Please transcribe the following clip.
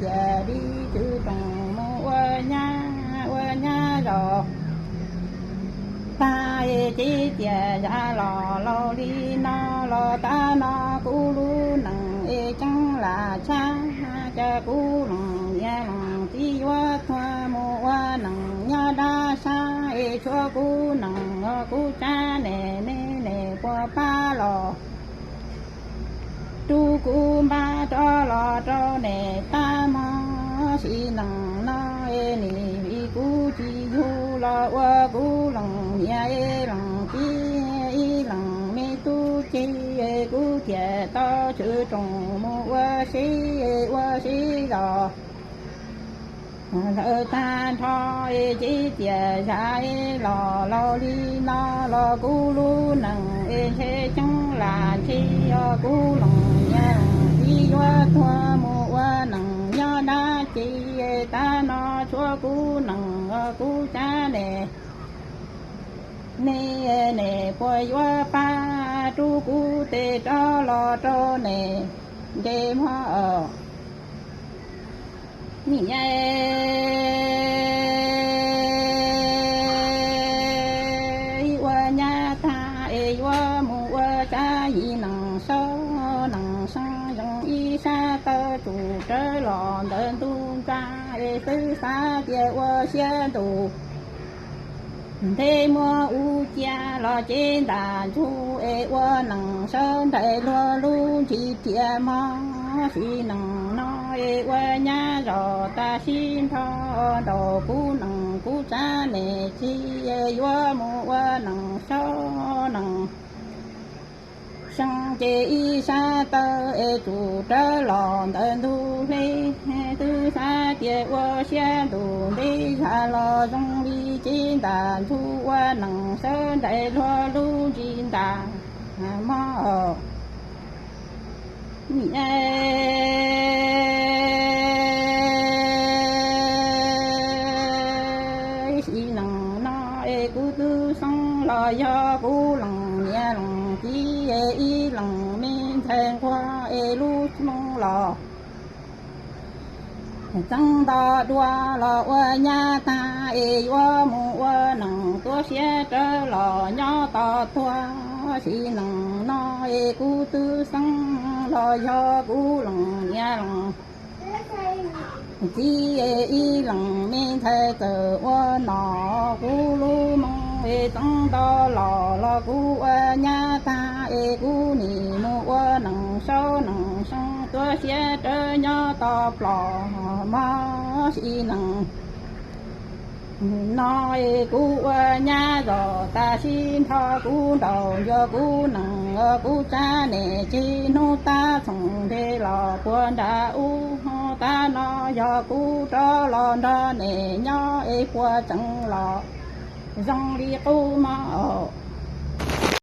Tias li tswv rooj mus ua nyab, ua nyab zos tag es ces tias zam los laus li no los tav no kuv lub neej es ceeb lam tshaj, cas kuv leej niam leej txiv yuav tuag mus ua neej nyob dab sab es tshuav kuv neej kuv tsav ne, nej puas pab los rub kuv npaj rov los rau nej tab mog. Sim neej no es nim vim kuv tsis yug los ua kuv leej niam es leej txiv ib leeg me tub ceg es kuv thiaj tau tswv rooj mus ua si, ua si zos lawm tag nrho es ces tias zam es los laus li no los kuv lub neej es ntshe ceeb lam ntshe os kuv leej niam leej txiv yuav tuag mus ua neej nyob dab tsi es tav no tshuav kuv neej os kuv tsav ne, nej, nej puas yuav pab rub kuv tes rov los rau nej nce mog. Niam ua nyab tag es yuav mus ua tsav yim neej saub neej seev zoo ib sab taw tsum rawv los ntawm ntug ntxa es twb xav tias ua siab ntus ntej muab u cia los cev ntas ntsug es ua neej sawv nraim luag lub ntsis riam mog. Sim neej no es ua nyab zos tag sib nrho nraum kuv neej kuv tsav ne, tsis yuav mus ua neej saub neej seev ces ib sab taw es tsum rawv los ntawm ntug hle, twb xav tias ua siab ntus ntej zam los zoo li cev ntas ntsug ua neej sawv nraim luag lub ntsis ntas mog. Sim neej no es kuv tub xeeb los yog kuv leej niam leej txiv es ib leej me ntxhais nquag es lub hmoo los txeeb nto dua los ua nyab tag es yuav mus ua neej tuav siab rawv los nyob tos tuag. Sim neej no es kuv tub xeeb los yog kuv leej niam leej txiv ib leej me ntxhais txawm ua nom kuv lub hmoo es txeeb nto los los kuv ua nyab tag es kuv nim mus ua neej saub neej seev tuav siab rawv nyob tos plos mog. Sim neej no es kuv ua nyab zos tag sib nrho kuv nraug ncua kuv neej kuv tsav ne, ces hnub tab txhoom nthe los puag nram ub tab no yog kuv rov los nrog ne nyob es puas tseem los zoo li qub mog.